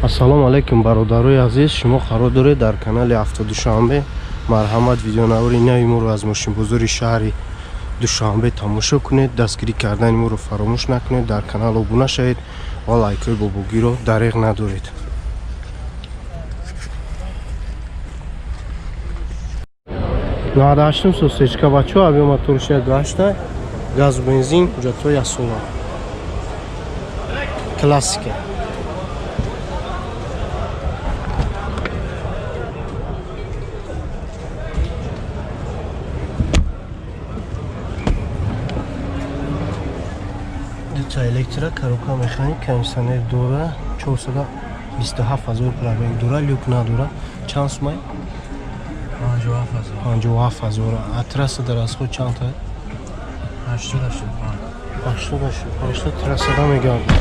Ассалому алайкум бародарои азиз, шумо қарор доред дар канали Авто Душанбе. Марҳамат, видеонавори нави моро аз мошинбозори шаҳри Душанбе тамошо кунед. Дастгирӣ кардани моро фаромӯш накунед, дар канал обуна шавед ва лайкҳои бобогиро дареғ надоред. 98 сосечка бачо, авиамоторша гашта, газ, бензин, ҳуҷҷатҳои асола. Классика. Дута электро, коробка механик, кондиционер дора, 427 ҳазор пробег дора, люк надора. Чанд сумай? 57 ҳазор. А трасса дар расход чанд та? 85. 85 трассада мегардад.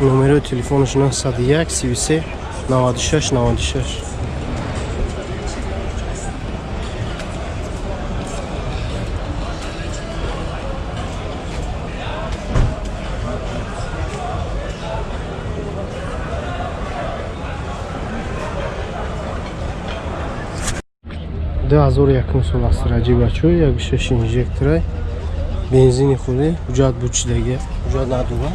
Номерои телефонаш 901 33 96 96. 2001 сол астраҷи бачо, 1.6 инжекторай, бензини худи, ҳуҷҷат бучидаги, ҳуҷҷат надора.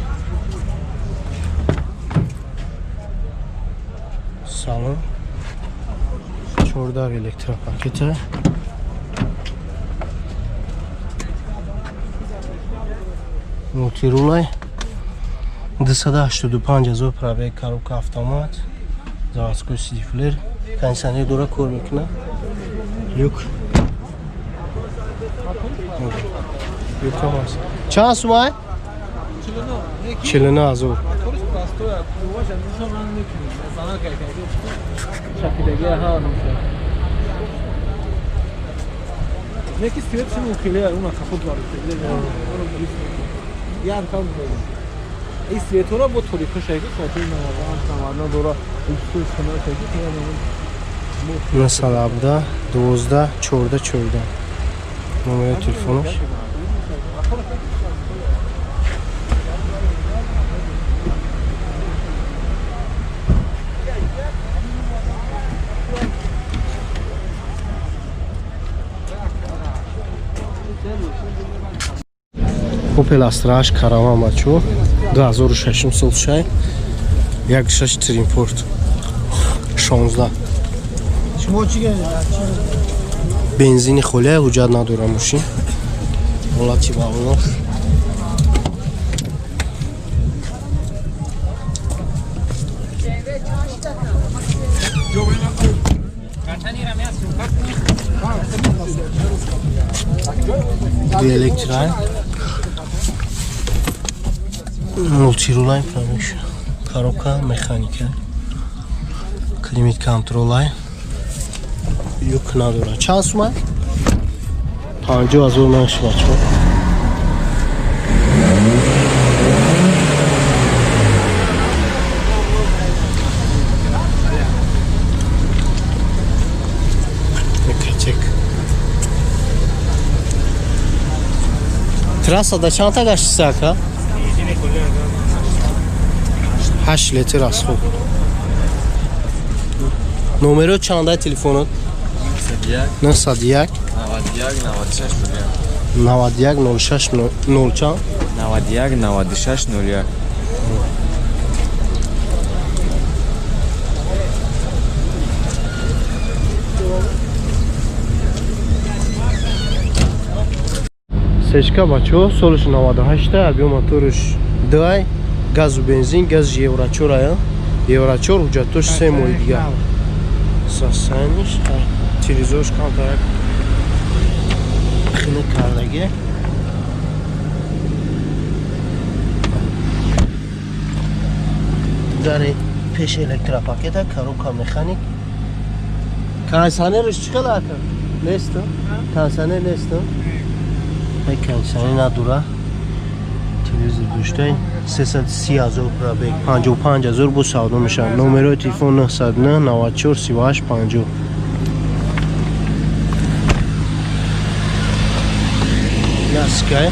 Салон 14 электропакета. Мултирулай 285 ҳазор пробег, коробка автомат, заводской сидифлер, кондиционер дора, кор мекунад. Люк. Люк ҳам ҳаст. Чанд сумай? 49 ҳазор. Яки светши хеле уна капот вард. Яр кам ин светора бо торика шайки хотир наварна дора шайки. 917 12 14 14 номери телефонаш. Opel Astra H караван бачо, 2006 сол шай, 1.6 Тримпорт 16. Бензини холия, ҳуҷҷат надора мошин. Ҳолати баллон. Ду электрай, мултирулай пробег, коробка механика, климат контролай, люк надора. Чанд сумай? 50 ҳазор наш бачо. Качек. Трассада чанд та гаштиса ака? 8 литр расход. Номеро чанда телефонот? 901 91 96 0 чанд? 91 96 01. Сечка бачо, солиш 98, объем моториш 2, газу бензин, газ евро 4 ая. Евро 4 ҳуҷҷатош 3 моҳи дигар. Сасаниш, телевизорш камтарак хинак кардаги. Дари пеш электропакета, коробка механик. Кондиционерш чӣ қадар ака? Нест? Кондиционер нест? Кондиционер надора. Телевизор доштай. 330 ҳазор пробег, 55 ҳазор бо савдо мешавад. Номерои телефон 909 94 38 50. Яскай.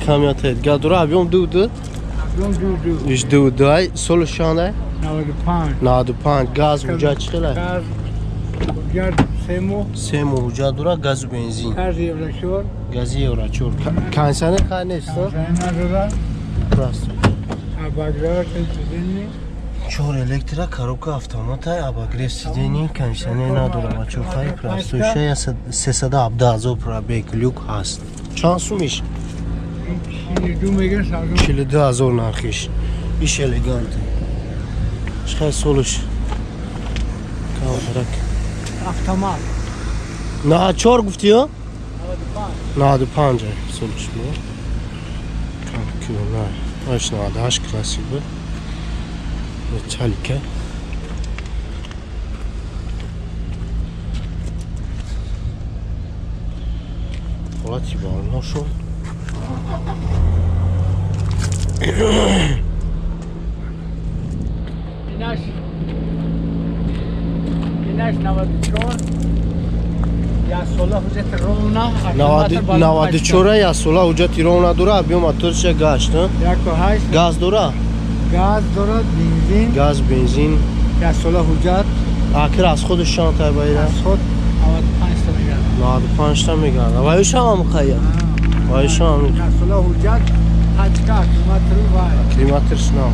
Камиятед гадура объем 2.2. Объем 2.2. Иш 2.2 ай сол шанда 95. 95 газ уҷа чӣ хела? Газ уҷа 3 моҳ. 3 моҳ уҷа дура, газу бензин. Газ евро 4. Гази евро 4. Кондиционер хай нест? Кондиционер надора. Просто. Обогрев сиденье. Чор электро, коробка автомата, обогрев сиденье, кондиционер надора бачо, хай простой ша 317 ҳазор пробег, люк ҳаст. Чанд сумиш? 42 меган савдо. 42 ҳазор нархиш. Иш элеганте. Чӣ солиш? Камарак. Автомат. 94 гуфтӣ ё? 95. 95 солиш мо. Кам на. Аш 98 классик буд. Металлика. Ҳолати балношон. Инаш 94 я сола ҳуҷҷати ровна. 94 я сола ҳуҷҷати ровна дора, объем моторша гашт, 1.8. Газ дора? Газ дорад, бензин. Газ, бензин. Я сола ҳуҷҷат. Акир аз худаш чанд тай баира? Аз худ 95 та мегардад. 95 та мегардад. Ва юшам ҳам қая? Ва юшам. Я сола ҳуҷҷат, пачка, аккумулятор вай. Аккумулятор снав.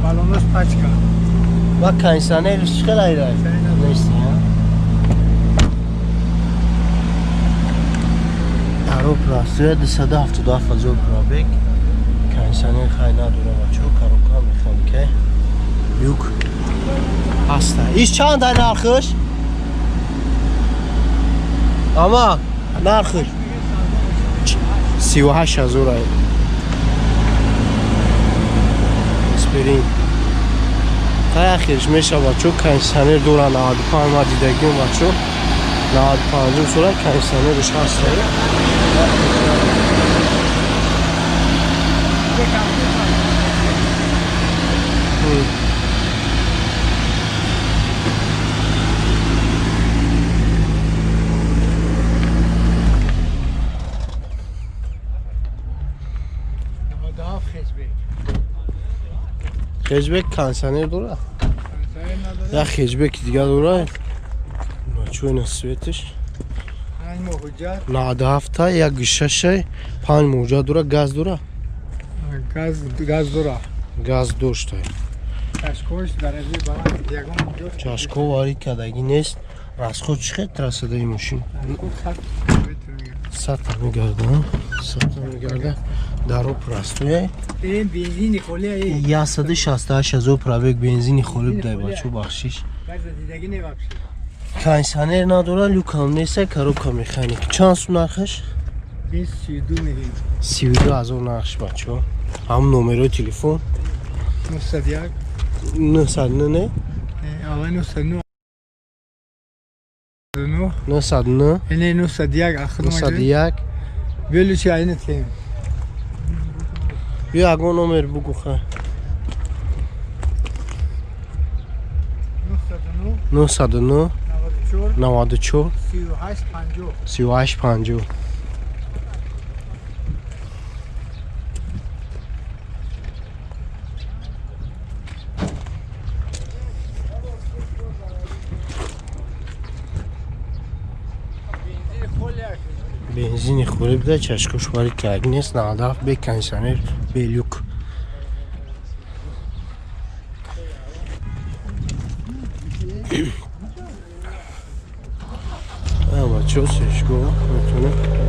Балонаш пачка. Ва кондиционериш чӣ хел айра? Нест, Даро простое 277 ҳазор пробег. Кондиционер хай надора бачо, коробка механика. Люк ҳаста. Иш чанд ай нархиш? Ама нархиш 38 ҳазор ай. Сперин. Тай ахирш мешава бачо, кондиционер дора 95 ма дидагим бачо. 95 сола кондиционерш ҳаст. Хеҷбек кондиционер дора? Як хеҷбеки дига дора. Чӯ ина светиш. 97 як шашай 5 муҷа дора, газ дора? Газ дора. Газ доштай. Чашкош дараҷаи баланд, ягон ҷо. Чашко варид кардагӣ нест. Расход чӣ хел трассадаи мошин? Сата мегарда, сата мегарда. Даро простое. Ин бензини холия. 168 ҳазор пробег, бензини холӣ будай бачо, бахшиш. Газ дидагӣ не вообще. Кондиционер надора, люкам неста, коробка механик. Чанд сум нархаш? 32 мегем. 32 ҳазор нархш бачо. Ҳам номерои телефон 901 909 не? Ава 909 909 ине 901 ахир 901 Белучи айна тем. Биё ягон номер бугу хай. 909 909 94 94 38 50. 38 50. Бензини холия. Бензини холӣ буда, чашкош варид кардагӣ нест, 97 бе кондиционер, бе люк. Бачо, сешго метавонем.